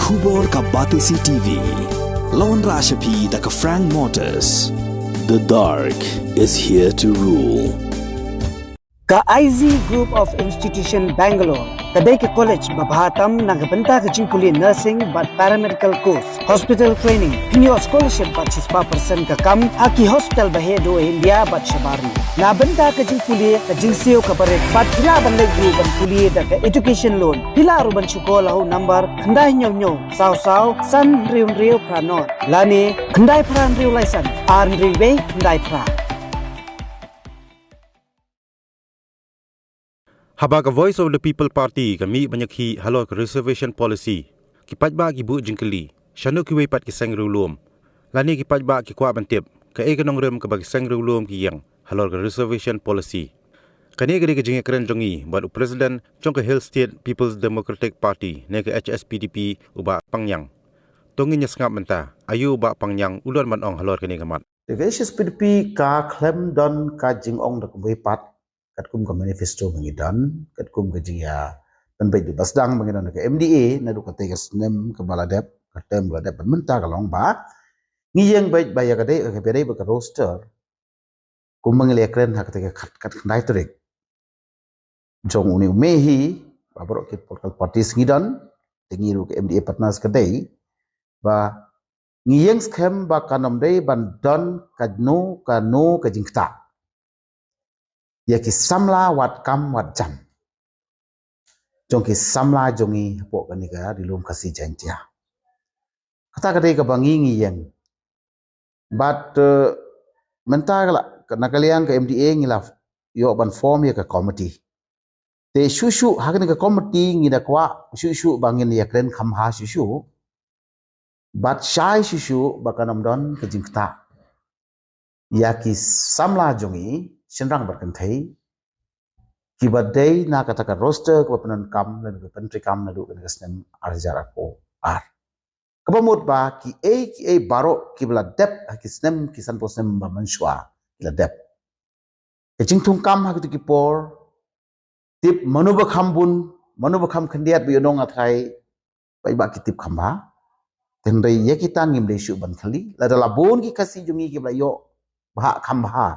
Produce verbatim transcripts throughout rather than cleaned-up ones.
Khubor ka Batesi T V. Lawan Rashapi da ka Frank Motors. The dark is here to rule. Ka I Z Group of Institution Bangalore ka dei ka college ba bha tam na ka bynta ka jingpule nursing bad paramedical course, hospital training, pynïoh scholarship bad shispah percent ka kam ha ki hospital ba heh duh ha India bad shabar. Na bynta ka jingpule ka jingsiew ka barit bad phi lah ban leit ruh ban pule da ka education loan. Phi lah ruh ban shu call ha u number khyndai hynñiew hynñiew saw saw san hynriew hynriew phra nod lane khyndai phra hynriew lai san ar hynriew wei khyndai phra. Haba ka Voice of the People Party ka mih ban ïakhih halor ka reservation policy, ki paidbah ki buh jingkylli, shano kiwei pat ki seng riewlum, lane ki paidbah ki kwah ban tip kaei ka nongrim kaba ki seng riewlum ki ïeng halor ka reservation policy. Kane ka dei ka jingïakren jong ngi bad u President jong ka Hill State People's Democratic Party ne ka H S P D P, u Bah Pangngiang. To ngin ïa sngap mynta aïu u Bah Pangngiang u don ban ong halor kane ka mat. Te ka H S P D P ka khlem don ka jingong da kumwei pat katkum ka manifesto ba ngi don, katkum ka jingïa pynbeit da ba sdang ba ngi don ka M D A naduh katei ka snem kaba la dep, ka term ba la dep, ban mynta ka long ba ngi ïeng beit ba ïa ka dei, ka ba dei ba ka roster kumba ngi la ïakren ha katei ka khat, khatkhyndai tarik jong une u May hi, ba baroh ki political parties ngi don, te ngi ruh ka M D A partners ka dei ba ngi ïeng skhem ba kan ym dei ban don kano kano ka jingktah ïa ki samla wat kam wat jam jong ki samla jong ngi hapoh kane ka Ri Lum Khasi Jaiñtia. Kata ka dei kaba ngi ngi ïeng. Bad, eh, mynta ka la, na ka liang ka M D A ngi la ïoh ban form ïa ka committee. Te shuh shuh ha kane ka committee ngi da kwah shuh shuh ba ngin ïakren kham bha shuh shuh. Bad shai shuh shuh ba kan ym don ka jingktah ïa ki samla jong ngi shynrang bad kynthei kiba dei na kata ka roster kaba pyndonkam lane ka pyntreikam naduh kane ka snem ar hajar arphew ar. Kaba mut ba kiei kiei baroh kiba la dep ha ki snem, ki sanphew snem ba mynshuwa ki la dep. Ka jingthungkam ha kitu ki por, tip mano ba kham bun, mano ba kham khyndiat ba ïohnong, nga tharai paidbah ki tip kham bha. Te hynrei ïa kita ngim dei shuh ban kylli. Lada la bun ki Khasi jong ngi kiba la ïoh bhah kham bha,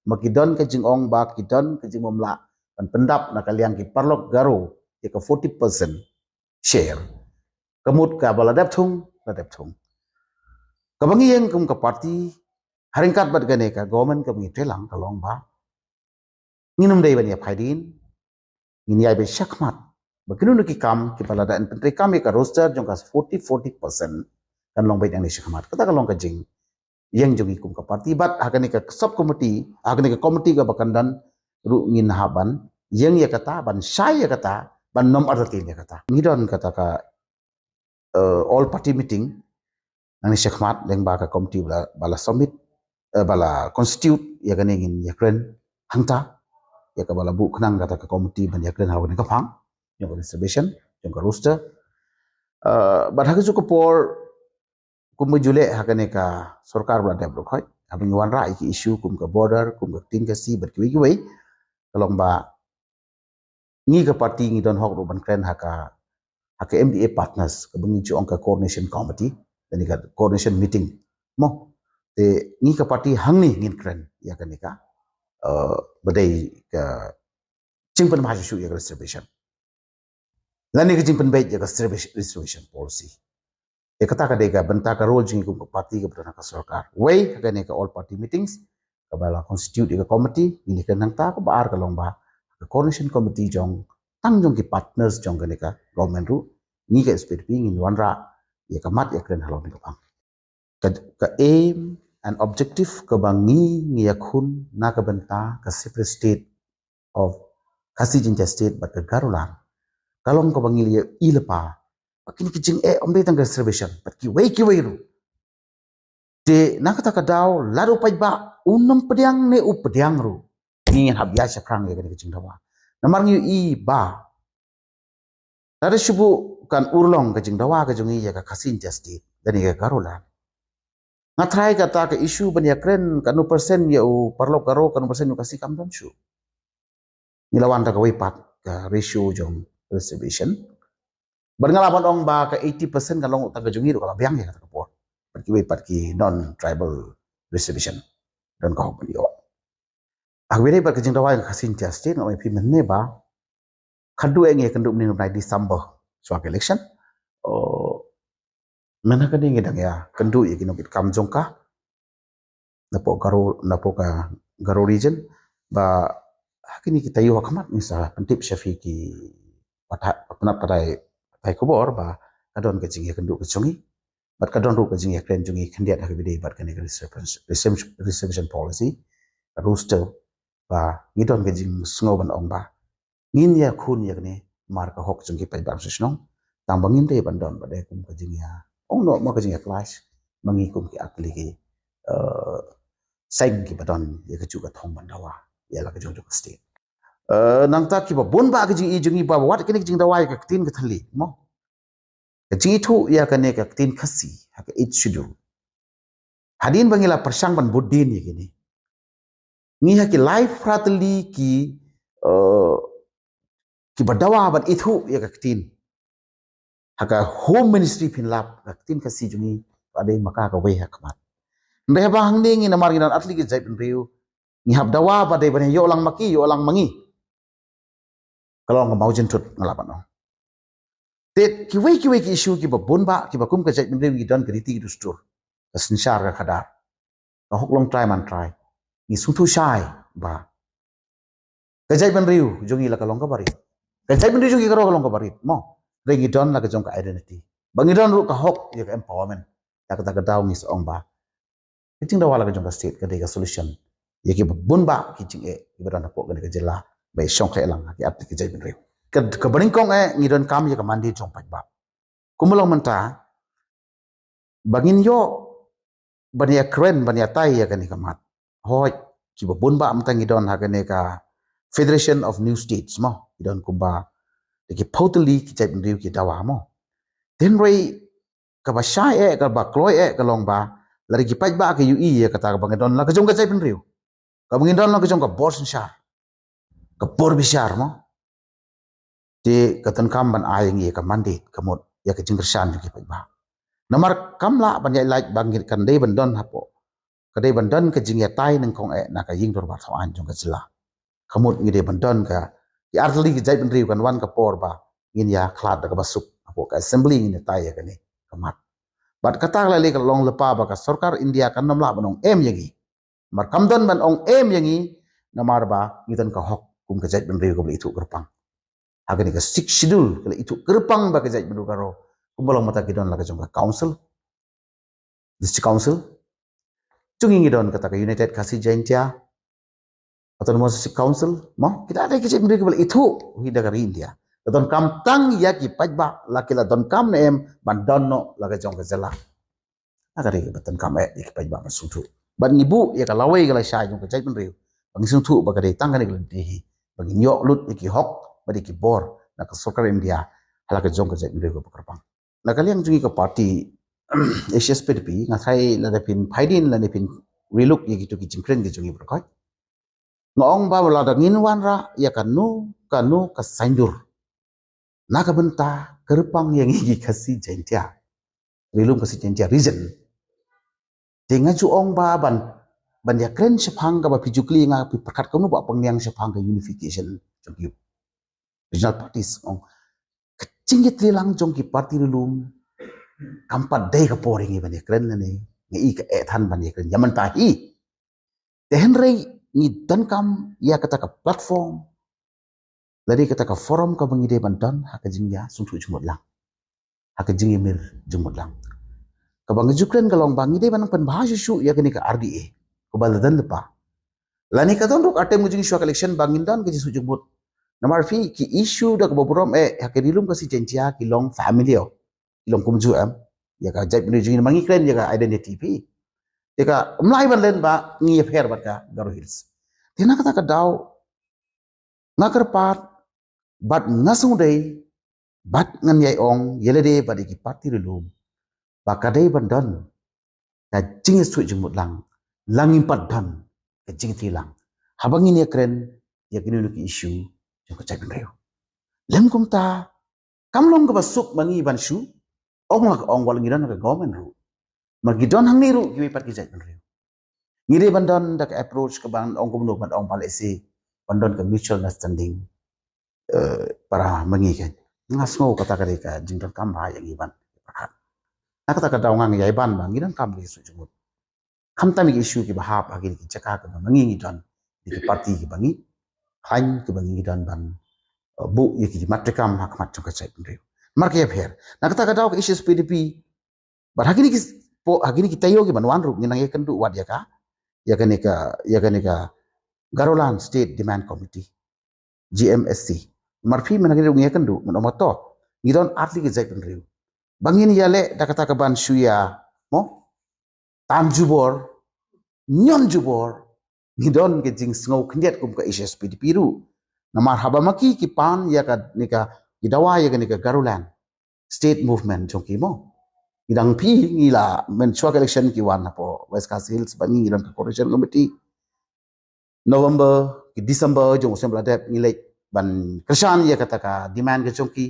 ma ki don ka jingong ba ki don ka jingbymlah ban pyndap na ka liang ki paralok Garo ïa ka forty percent share. Ka mut kaba la dep thung, la dep thung. Kaba ngi ïeng kum ka party ha ryngkat bad kane ka government kaba ngi trei lang ka long ba ngin ym dei ban ïa phaidien, ngin ïai beit shakhmat ba kino kino ki kam kiba la dep pyntreikam ïa ka roster jong ka forty, forty percent kan long beit nangne shakhmat. Kata ka long ka jingïeng jong ngi kum ka party. Bad ha kane ka sub committee, ha kane ka committee kaba kan don ruh ngin hap ban ïeng ïa kata, ban shai ïa kata, ban nym artatien ïa kata. Ngi don kata ka, eh, all party meeting nangne shakhmat lyngba ka committee ba la, ba la submit, eh, ba la constitute. Ïa kane ngin ïakren hangta ïa kaba la buh khnang kata ka committee ban ïakren ha kane ka phang jong ka reservation, jong ka roster. Eh, bad ha kajuh ka por kumba ju leh ha kane ka sorkar ba la dep ruh khoit, haba ngi wanrah ïa ki issue kum ka border, kum ka ktien Khasi bad kiwei kiwei, ka long ba ngi ka party ngi don hok ruh ban kren ha ka, ha ka M D A partners, kaba ngi ju ong ka coordination committee, lane ka coordination meeting. Mo, te ngi ka party hangne ngin kren ïa kane ka, eh, ba dei ka jingpynbha shuh shuh ïa ka reservation lane ka jingpynbeit ïa ka reservation, reservation policy. Ïa kata ka dei ka bynta ka role jong ngi kum ka party kaba don ha ka sorkar. Wei, ha kane ka all party meetings kaba la constitute ïa ka committee, ngin ïakren hangta. Kaba ar ka long ba ka coordination committee jong, tang jong ki partners jong kane ka government ruh, ngi ka H S P D P ngin wanrah ïa ka mat ïakren halor kane ka phang. Ka, ka aim and objective kaba ngi ngi ïakhun na ka bynta ka separate state of Khasi Jaiñtia State bad ka Garoland ka long kaba ngi la ïohi lypa ba kine ki jingeh ym dei tang ka reservation bad kiwei kiwei ruh. Te na kata ka daw, lada u paidbah un ym pdiang ne u pdiang ruh, ngi ngin hap ïaid shaphrang ïa kane ka jingdawa. Namar ngi ïohi ba lada shu buh kan urlong ka jingdawa ka jong ngi ïa ka Khasi Jaiñtia State lane ka Garoland, nga tharai kata ka issue ban ïakren kano percent ïa u paralok Garo, kano percent ïa u Khasi kam don shuh. Ngi la wan da kawei pat ka ratio jong reservation. Bad nga lah ban ong ba ka eighty percent ka long tang ka jong ngi ruh ka la biang ïa kata ka por. Bad kiwei pat ki non tribal reservation don ka hok ban ïoh. Haba ïadei bad ka jingdawa ïa ka Khasi Jaintia State, nga ong ïa phi mynne ba khadduh eh ngi ïakynduh mynne u bnai December shuwa ka election. Mynta kane ngi dang ïakynduh ïa ki nongkitkam jong ka napoh Garo, napoh ka Garo region, ba ha kine ki taïew ha khmat ngi sa pyntip sha phi ki pathai, pynat pathai, pathai khubor ba ka don ka jingïakynduh ka jong ngi. Bad ka don ruh ka jingïakren jong ngi khyndiat ha kaba ïadei bad kane ka reservation, reservation policy, ka roster, ba ngi don ka jingsngew ban ong ba ngin ïakhun ïa kane namar ka hok jong ki paidbah shnong. Tang ba ngim dei ban don ba dei kum ka jingïa ong noh ma ka jingïa clash ma ngi kum ki artylli ki, eh, seng kiba don ïa kajuh ka thong ban dawa ïa la ka jong jong ka state. Eh, nangta kiba bun bah ka jingïohi jong ngi ba wat kane ka jingdawa ïa ka ktien ka thylli mo, ka jingithuh ïa kane ka ktien Khasi ha ka Eighth Schedule. Hadien ba ngi la pyrshang ban bud dien ïa kine, ngi ha ki lai phra tylli ki, eh, kiba dawa ban ithuh ïa ka ktien. Ha ka Home Ministry phin lap, ka ktien Khasi jong ngi ka dei ma ka kawei ha khmat. Hynrei haba hangne ngi namar ngi don artylli ki jaitbynriew, ngi hap dawa ba dei ban ïoh lang ma ki, ïoh lang ma ngi. Ka long ka mawjynthut nga lah ban ong. Te kiwei kiwei ki issue kiba bun bah kiba kum ka jaitbynriew ngi don ka riti ka dustur, ka synshar ka khadar, ka hok long trai man trai. Ngi sngewthuh shai ba ka jaitbynriew jong ngi la ka long kaba rit, ka jaitbynriew jong ngi ka long kaba rit mo. Hynrei ngi don la ka jong ka identity, ba ngi don ruh ka hok ïa ka empowerment. Ïa kata ka daw ngi sa ong ba ka jingdawa la ka jong ka state ka dei ka solution ïa kiba bun bah ki jingeh kiba don hapoh kane ka jylla ba ïa shongkha lang ha ki artylli ki jaitbynriew. Ka, kaba nyngkong eh ngi donkam ïa ka mandate jong paidbah. Kumba long mynta ba ngin ïoh ban ïakren ban ïatai ïa kane ka mat. Hooid, kiba bun bah mynta ngi don ha kane ka Federation of New States mo, ngi don kumba da ki phew tylli ki jaitbynriew ki dawa mo. Hynrei kaba shai eh, kaba kloi eh ka long ba lada ki paidbah ki ïohi ïa kata kaba ngi don la ka jong ka jaitbynriew, kaba ngi don la ka jong ka bor synshar, ka bor bishar mo, te ka donkam ban ai ïa ngi ïa ka mandate, ka mut ïa ka jingkyrshan jong ki paidbah. Namar kam lah ban ïaid lait ba ngi kan dei ban don hapoh, ka dei ban don ka jingïatai nyngkong eh na ka ïing dorbar thaw aiñ jong ka jylla. Ka mut ngi dei ban don ka, ki artylli ki jaitbynriew kan wan ka por ba ngin ïakhlad da kaba suk hapoh ka assembly ngin ïatai ïa kane ka mat. Bad kata ka la leh ka long lypa ba ka sorkar India kan ym lah ban ong em ïa ngi. Namar kam don ban ong em ïa ngi namar ba ngi don ka hok kum ka jaitbynriew kaba la ithuh kyrpang. Ha kane ka Sixth Schedule ka la ithuh kyrpang ba ka jaitbynriew Garo kumba long mynta ki don la ka jong ka council, district council. Jong ngi ngi don kata ka United Khasi Jaintia Autonomous District Council mo, kita dei ki jaitbynriew kiba la ithuh hi da ka ri India. Ka donkam tang ïa ki paidbah, la ki la donkam ne em ban don noh la ka jong ka jylla. Ha ka ri ba donkam eh ïa ki paidbah ban sngewthuh. Bad ngi buh ïa ka lawei ka lashai jong ka jaitbynriew ba ngi sngewthuh ba ka dei tang kane ka lynti hi ba ngin ïoh lut ïa ki hok bad ïa ki bor na ka sorkar India ha la ka jong ka jaitbynriew kaba kyrpang. Na ka liang jong ngi ka party H S P D P, nga tharai lada phin peit dien lane phin riluk ïa kitu ki jingkren ki jong ngi baroh, nga ong ba lada ngin wanrah ïa kano kano ka saiñdur na ka bynta kyrpang ïa ngi ki Khasi Jaintia, Ri Lum Khasi Jaintia region, te nga ju ong ba ban, ban ïakren shaphang kaba phi ju kylli nga, phi pyrkhat kumno ba pynïang shaphang ka unification jong ki regional parties. Ong ka jingïatreilang jong ki party Ri Lum kam pat dei ka por ïa ngi ban ïakren lane ngi i ka eh than ban ïakren ïa mynta hi. Te hynrei ngi donkam ïa kata ka platform, lane kata ka forum kaba ngi dei ban don ha ka jingïasngewthuh jingmut lang, ha ka jingïamir jingmut lang. Kaba nga ju kren ka long ba ngi dei ban pynbha shuh shuh ïa kane ka R D A kaba la don lypa. Lane ka don ruh ka tem ka jingshuwa ka election ba ngin don ka jingsngewthuh jingmut. Namar phi, ki issue da kaba burom eh ha ka Ri Lum Khasi Jaintia ki long familiar, ki long kumjuh em. Ïa ka jaitbynriew jong ngi ma ngi kren ïa ka identity phi. Ïa ka mlai ban len ba ngi ïapher bad ka Garo Hills. Te na kata ka daw nga kyrpad bad nga sngewdei bad ngan ïai ong ïa lade bad ïa ki party Ri Lum ba ka dei ban don ka jingïasngewthuh jingmut lang, la ngim pat don ka jingïatreilang haba ngin ïakren ïa kino kino ki issue jong ka jaitbynriew. Lym kumta Kam long kaba suk ma ngi ban shu ong la ka ong wat la ngi don ka government ruh. Namar ngi don hangne ruh kiwei pat ki jaitbynriew. Ngi dei ban don da ka approach ka ban ong kumno ban ong ba lehse ban don ka mutual understanding, eh, para ma ngi kan. Nga sngew kata ka dei ka jingdonkam ba ïa ngi ban pyrkhat. Na kata ka daw nga ïai ban ba ngi donkam ka ïasuk jingmut. Khamtam ïa ki issue kiba hap ha kine ki jaka kiba ma ngi ngi don, ïa ki party kiba ngi khlaiñ, kiba ngi don ban, eh, buh ïa ki mat treikam ha khmat jong ka jaitbynriew. Namar ka ïapher. Na kata ka daw ka H S P D P bad ha kine ki, ha kine ki taïew ki ban wan ruh ngi nang ïakynduh wat ïa ka, ïa kane ka, ïa kane ka Garoland State Demand Committee, G M S C. Namar phi mynta ngi ruh ngi ïakynduh, mynta ma to ngi don artylli ki jaitbynriew ba ngin ïaleh da kata ka ban shu ïa, mo, tan jubor, ñion jubor. Ngi don ka jingsngew khyndiat kum ka H S P D P ruh. Namar haba ma ki ki pan ïa kane ka, ki dawa ïa kane ka Garoland State Movement jong ki, mo. Ngi dang, phi ngi la, mynshuwa ka election ki wan hapoh West Khasi Hills ba ngi don ka coordination committee. November ki December jong u snem ba la dep ngi leit ban kyrshan ïa kata ka demand ka jong ki.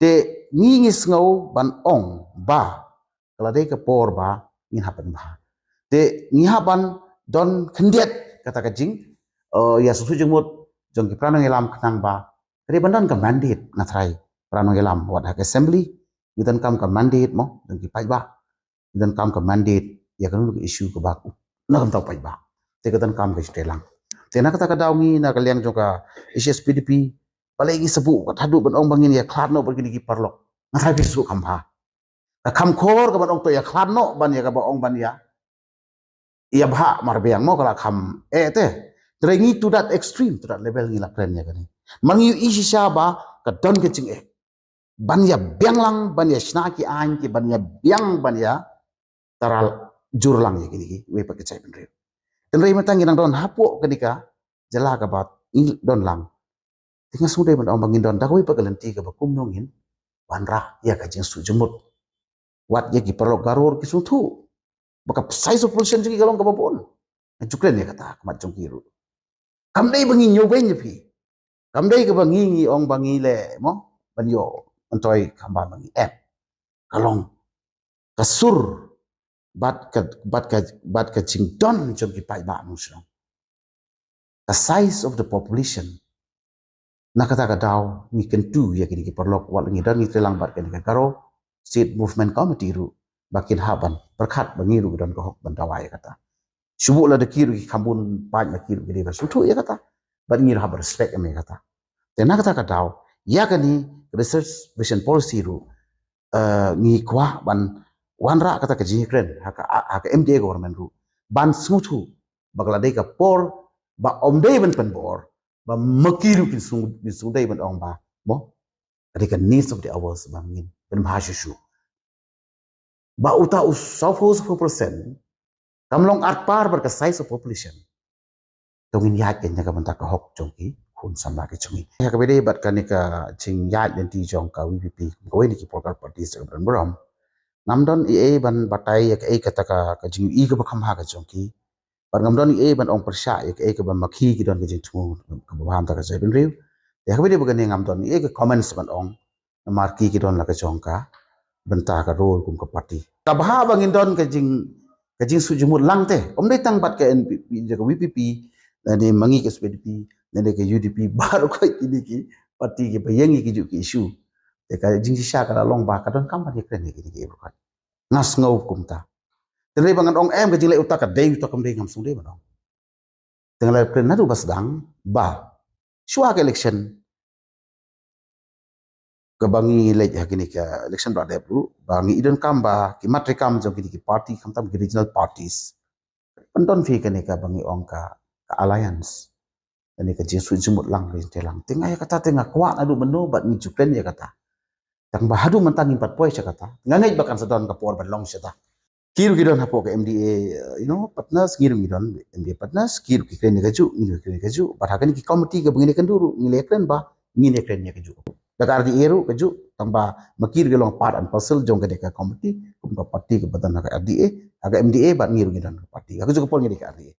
Te ngi, ngi sngew ban ong ba ka la dei ka por ba ngin hap ban bha. Te ngi hap ban don khyndiat kata ka jing, eh, ïasuk jingmut jong ki para nongïalam khnang ba ka dei ban don ka mandate, nga tharai, para nongïalam wat ha ka assembly ngi donkam ka mandate, mo, jong ki paidbah. Ngi donkam ka mandate ïa kano ka issue kaba na ka bynta u paidbah. Te ka donkam ka jingtreilang. Te na kata ka daw ngi na ka liang jong ka H S P D P, balei ngi sa buh ka thaduh ban ong ba ngin ïakhlad noh bad kine ki paralok? Nga tharai phi sngewthuh kham bha. Ka kham khor ka ban ong to ïakhlad noh ban ïa kaba ong ban ïa, ïa bha marbiang, mo, ka la kham eh te. Te ngi to that extreme, to that level ngi la kren ïa kane. Namar ngi ïohi shisha ba ka don ka jingeh ban ïa biang lang, ban ïa shna ki aiñ ki, ban ïa biang, ban ïa taral jur lang ïa kine kiwei pat ki jaitbynriew. Hynrei mynta ngi nang don hapoh kane ka jylla kaba ngi don lang. Te nga sngewdei ban ong ba ngin don da kawei pat ka lynti kaba kumno ngin wanrah ïa ka jingsuk jingmut. Wat ïa ki paralok Garo ruh ki sngewthuh ba ka size of population jong ki ka long kaba bun. Nga ju kren ïa kata ha khmat jong ki ruh. Kam dei ba ngi ñiewbeiñ ïa phi. Kam dei kaba ngi, ngi ong ba ngi leh, mo, ban ïoh myntoi kham bha ba ngi, em. Ka long ka sur bad ka, bad ka, bad ka jingdon jong ki paidbah nongshong. Ka size of the population. Na kata ka daw ngi kyntu ïa kine ki paralok, wat la ngi don, ngi treilang bad kane ka Garo State Movement Committee ruh ba kin hap ban pyrkhat ba ngi ruh ngi don ka hok ban dawa ïa kata. Shu buh lada ki ruh ki kham bun paid ma ki ruh ki dei ban sngewthuh ïa kata. Bad ngi ruh hap ban respect ïa kata. Te na kata ka daw ïa kane ka reservation policy ruh, eh, ngi kwah ban wanrah kata ka jingkren ha ka, ha ka M D A government ruh ban sngewthuh ba ka la dei ka por ba ym dei ban pynbor, ba ma ki ruh kin sngewdei ban ong ba, mo, ka dei ka needs of the hours ba ngin pynbha shuh shuh. Ba uta u sawphew, sawphew percent kam long arpar bad ka size of population. To ngin ïaid kane ka bynta ka hok jong ki khun samla ki jong ngi. Ïa kaba ïadei bad kane ka jingïaid lynti jong ka V P P kum kawei na ki political parties ka ban burom, ngam don ei ei ban batai ïa kaei kata ka, ka jingïohi kaba kham bha ka jong ki. Bad ngam don ei ei ban ong pyrshah ïa kaei kaba ma ki ki don ka jingthmu kaba bha mynta ka jaitbynriew. Ïa kaba ïadei bad kane ngam don ei ei ka comments ban ong. Namar ki ki don la ka jong ka bynta ka role kum ka party. Kaba bha ba ngin don ka jing, ka jingsuk jingmut lang te. Ym dei tang bad ka N P P, ka V P P, lane ma ngi ka S P D P, lane ka U D P, baroh kawei kine ki party kiba ïeng ïa ki juh ki issue. Te ka jingshisha ka la long ba ka donkam ban ïakren ïa kine ki baroh kawei. Nga sngew kumta. Te hynrei ba ngan ong em ka jingleh uta ka dei, uta kam dei, ngam sngewdei ban ong. Te nga la kren naduh ba sdang ba shuwa ka election kaba ngi leit ha kine ka election ba la dep ruh, ba ngi i donkam ba ki mat treikam jong kine ki party, khamtam ki regional parties, ban don phi kane kaba ngi ong ka, ka alliance. Kane ka jingsuk jingmut lang, ka jingtreilang. Te nga ïa kata te nga kwah naduh mynno bad ngi ju kren ïa kata. Tang ba haduh mynta ngim pat poi sha kata. Nga ngeit ba kan sa don ka por ban long shata. Ki ruh ki don hapoh ka M D A, uh, you know, partners, ngi ruh ngi don M D A partners, ki ruh ki kren ïa kajuh, ngi ruh ki kren ïa kajuh. Bad ha kane ki committee kaba ngin ïakynduh ruh, ngi la ïakren ba ngin ïakren ïa kajuh. Da ka R D A ruh kajuh, tang ba ma ki ruh ki long part and parcel jong kane ka committee, kum ka party kaba don ha ka R D A, ha ka M D A bad ngi ruh ngi don ka party. Ha kajuh ka por ngi don ka R D A.